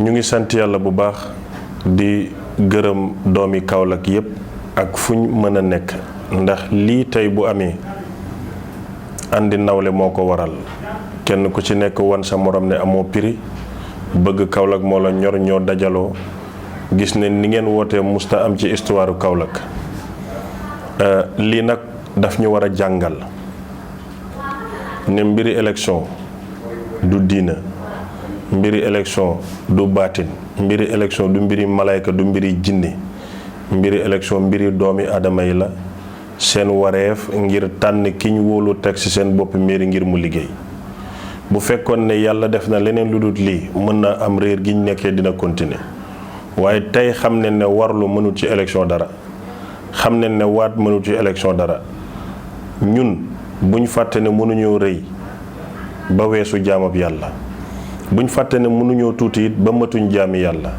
ñu ngi sant yàlla bu baax di gërëm doomi Kaolack yépp ak fuñ mën a nekk ndax lii tey bu amee andi nawle moo ko waral kenn ku ci nekk wan sa morom ne amoo prix bëgg Kaolack moo la ñor ñoo dajaloo gis ne ni ngeen wootee musta am ci histoire Kaolack lii nag daf ñu war a jàngal ne mbiri élection du diina mbiri élection du baatin mbiri élection du mbiri malayka du mbiri jinne mbiri élection mbiri doomi aadama yi la seen wareef ngir tànn ki ñu wóolu teg ci seen bopp mairie ngir mu liggéey bu fekkoon ne yàlla def na leneen lu dul lii mën na am réer gi ñu nekkee dina continuer waaye tey xam ne ne warlu mënul ci élection dara xam ne ne waat mënul ci élection dara ñun buñ fàtte ne mënuñoo rëy ba weesu jaamab yàlla buñ fàtte ne mënuñoo tuuti it ba matuñ jaami yàlla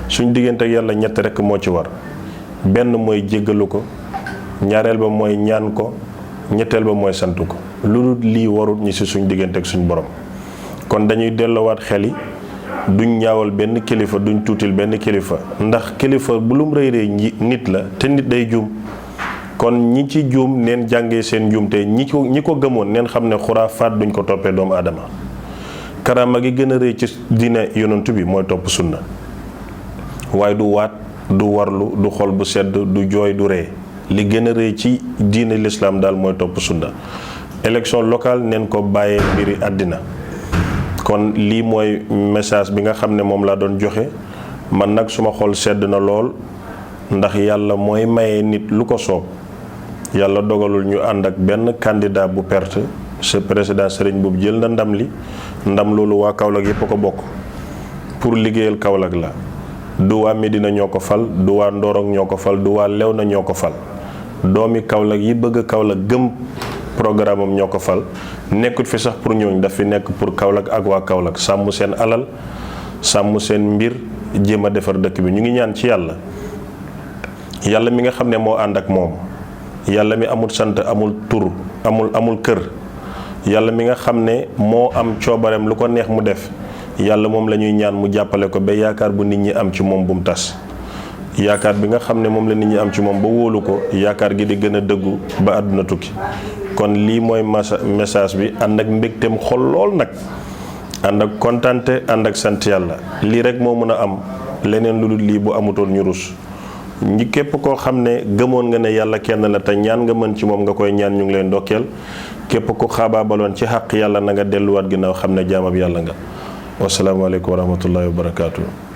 suñ diggante ak yàlla ñett rekk moo ci war benn mooy jéggalu ko ñaareel ba mooy ñaan ko ñetteel ba mooy sant ko lu dul lii warut ñi ci suñ diggante ak suñ borom kon dañuy delloowaat xel yi duñ ñaawal benn kilifa duñ tuutil benn kilifa ndax kilifa bu lum rëy rëy nit la te nit day juum kon ñi ci juum neen jàngee seen juum te ñi ko gëmoon neen xam ne xuraafaat duñ ko toppee doomu aadama karama gi gën a rëy ci diine yonantu bi mooy topp sunna waaye du waat du warlu du xol bu sedd du jooy du ree li gën a rëy ci diine l'islam daal mooy topp sunna élection locale neen ko bàyyee mbiri àddina kon lii mooy message bi nga xam ne moom laa doon joxe man nag suma xol sedd na lool ndax yàlla mooy maye nit lu ko soob yàlla dogalul ñu ànd ak benn candidat bu perte sa président Serigne boobu jël na ndam li ndam loolu waa Kaolack yépp a ko bokk pour liggéeyal Kaolack la du waa Medina ñoo ko fal du waa Ndorong ñoo ko fal du waa Léona ñoo ko fal doomi Kaolack yi bëgg Kaolack gëm programme am ñoo ko fal nekkut fi sax pour ñooñ daf fi nekk pour Kaolack ak waa Kaolack sàmm seen alal sàmm seen mbir jéem a defar dëkk bi ñu ngi ñaan ci yàlla mi nga xam ne moo ànd ak moom yàlla mi amul sant amul tur amul kër yàlla mi nga xam ne moo am coobareem lu ko neex mu def yàlla moom la ñuy ñaan mu jàppale ko ba yaakaar bu nit ñi am ci moom bu mu tas yaakaar bi nga xam ne moom la nit ñi am ci moom ba wóolu ko yaakaar gi di gën a dëggu ba àdduna tukki kon lii mooy message bi ànd ak mbégteem xol lool nag ànd ak kontante ànd ak sant yàlla lii rek moo mën a am leneen lu dul lii bu amutoon ñu rus ñi képp koo xam ne gëmoon nga ne yàlla kenn la te ñaan nga mën ci moom nga koy ñaan ñu ngi leen ndokkeel képp ku xaabaabaloon ci xaq yàlla na nga delluwaat ginnaaw xam ne jaamab yàlla nga wasalaamaaleykum wa rahmatullahi wa barakaatu.